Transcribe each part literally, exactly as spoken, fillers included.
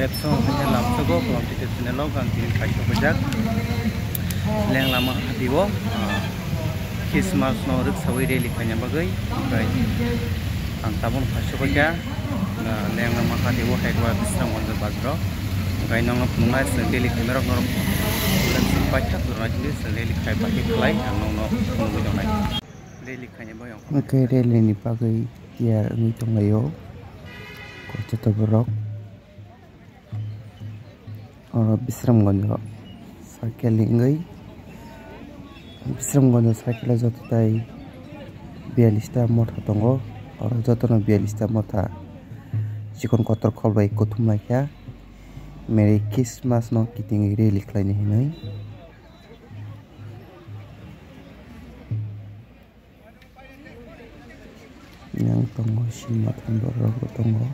Epson hanya lamsogo, Kolom Twi Twi channel o ang tini khaisok phaijak. Leng lama hati o, ah, Christmas no rwksawi rally khaina bagwi, omohai ang tabuk khaisok phaikha, ah, leng lama hati o hai rwya Bisramganj bazar o. Omohai nokno phunuknai chwng rally khainai rok norok lensing paithak rwna hwnwi chwng rally khai bagwi khlai ang nokno phunugwi tongnai. Rally khaina bagwi ang. Hwnkhe rally ni bagwi tiyar wngwi tonglaio. Koito borok. Oro Bisramganj o cycle ni wngwi, Bisramganj o cycle o joto tai biyallis ta motha tongo. Oro jotono biyallis ta motha chikon kotor khol bai kuthum lai kha. Merry Christmas no kitingwi rally khlaina hinwi. Yang tongo, sima thang borok rok tongo.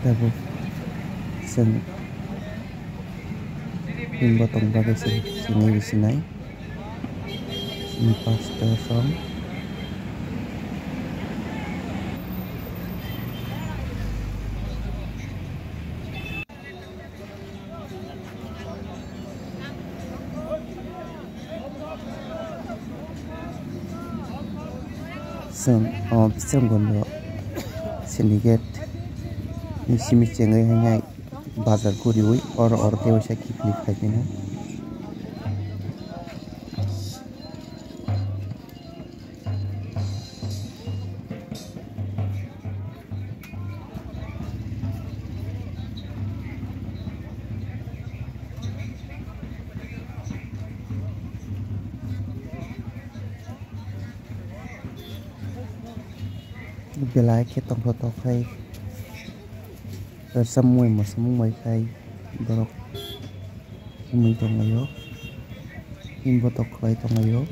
Tabuk chwng bini botong bagwi se swnwi rw sinai. Chini pastor song. Chwng o Bisramganj o syndicate ni simi chengwi hai bazar guriwi oro oro tei waisa kiphilwi phai phino. Belai khe tongthotok khai. Rwchapmung bai mwsamung bai khai borok himwi tonglaio, himbotok khlai tonglaio.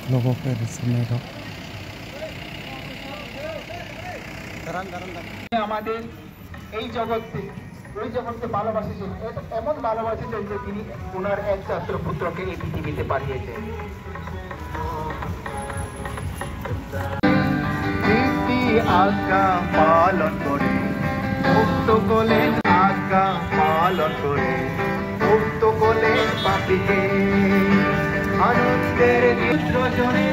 Logo khe rwchapnai rok. আমাদের এই জগৎকে, ওই জগৎকে ভালোবাসেছেন, এ-, এমন ভালোবাসেছেন যে তিনি ওনার একমাত্র পুত্রকে এই পৃথিবীতে পাঠিয়েছেন। প্রীতি আজ্ঞা পালন করে, ভক্ত কলেন আজ্ঞা পালন করে, ভক্ত কলেন পাপীকে আনন্দের নিদ্র জনে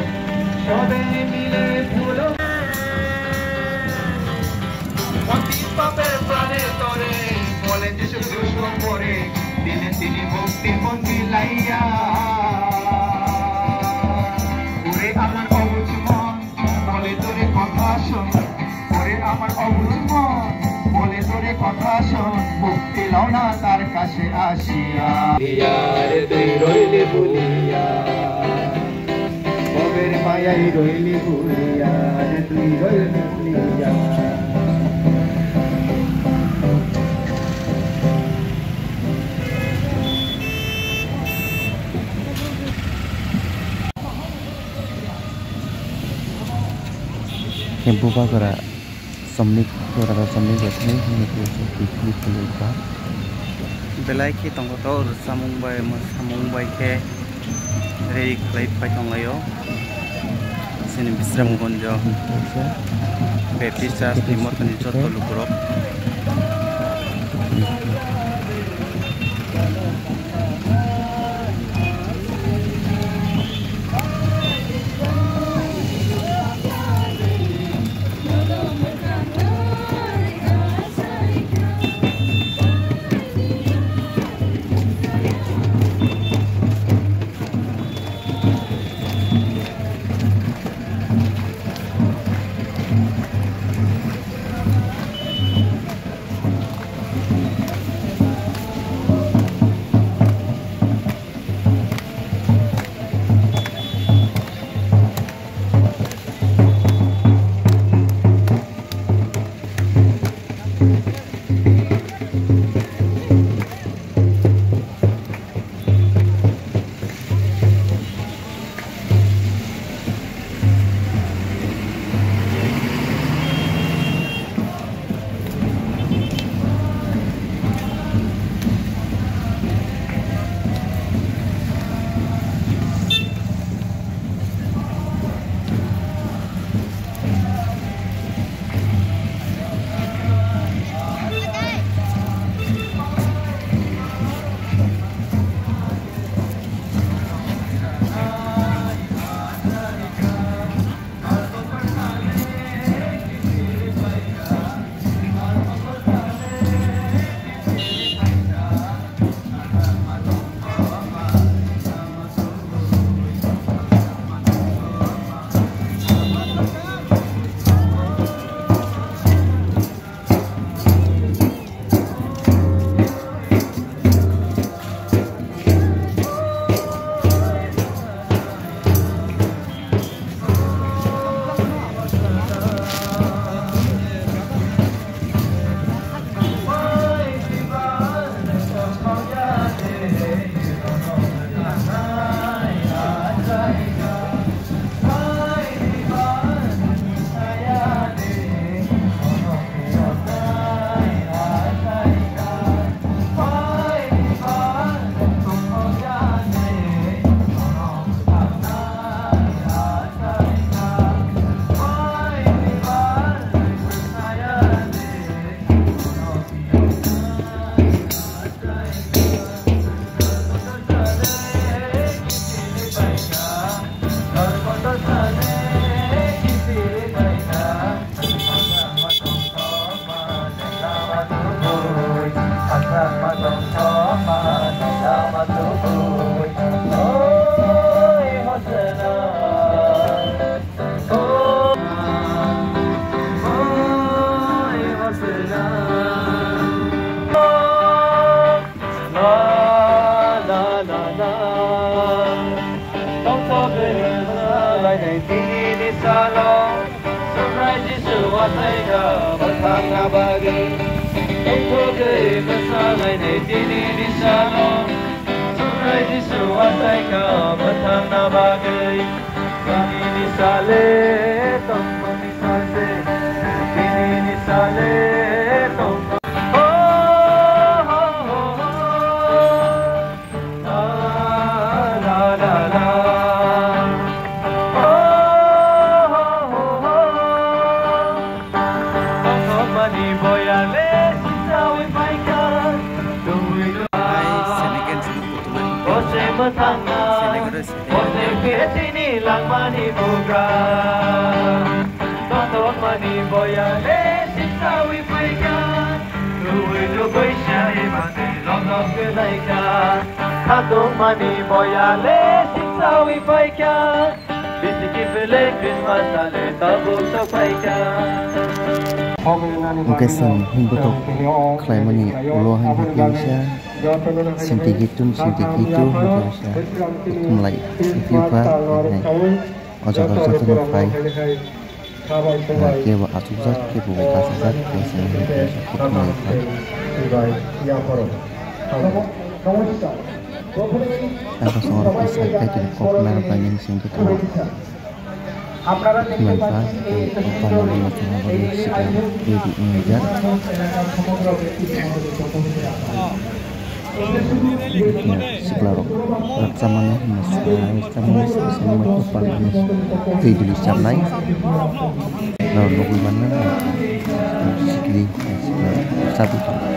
সবে মিলে ভুলো। অতি পাপের প্রাণের তরে বলে যিশু দুঃখ করে, দিনে তিনি মুক্তি মন্দির লাইয়া। ওরে আমার অবুঝ মন, বলে তোরে কথা শোন, মুক্তি লও না তার কাছে আসিয়া। ইয়ারে তুই রইলি ভুলিয়া, ভবের মায়াই রইলি ভুলিয়া, রে তুই রইলি ভুলিয়া। Khe bubagra somni, bubagra somni rok thani hwnwi twi phi phi phi phi. Belai khe tongo to rwchapmung bai mwsamung bai khe ready khlai phai tonglaio. Chini Bisramganjo Baptist Church ni mothani joto lukurok. Tongthok gwnang lainai tini ni salo, Subrai Jisu watai kha bwthang na bagwi. Tongthok gwnang lainai tini ni salo, Subrai Jisu watai kha bwthang na bagwi. Tini ni sale tongthok ni sase, tini ni sale tongthok. Oh, oh, oh, oh. Tongthokmani boya le siksawi paikha, tubui tubui sari mati lok lok kelaikha. Khatungmani boya le siksawi paikha, bisi kiphil Hwnkhe chwng himbotok khlaimani ulo haino kisa sintigitu, sintigitu hwnkhe kisa thumlai phiukha, hai o jaga jotono phai. Kebo achukjak, kebo bachajak, kebo se hwnkhe kisa thumlai phai. Ang kosong oro kisa kaitor kokna rwbaini singkhe tongo. Thumlai phai, tei kokna rwbaini singkhe tongo. Sikla rok rwkchamani, rwkchamani, rwkchamani, twi duli chamnai. Norok nugwi mannai, sikli, sikla rok rwkchabwi tongo.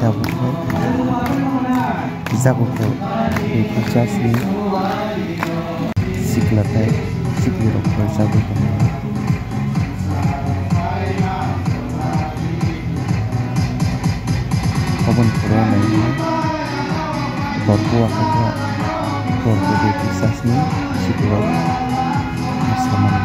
Tabuk khe, tabuk khe, Christmas ni sikla tei sikli rok khe chagwi tongo. Aboni pore naikhe torbo, akha khe torbo de Christmas ni sikli rok samani.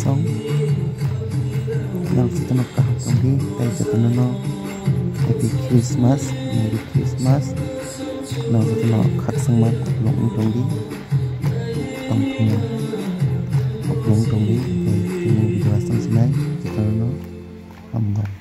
Song. Nang jotono kaham tongdi, tei jotono no Happy Christmas, Merry Christmas. Nang jotono khakchangma kupulung wng tongdi. Tongthokma kupulung wng tongdi, tei chini video aswk sinai jotono no hambai.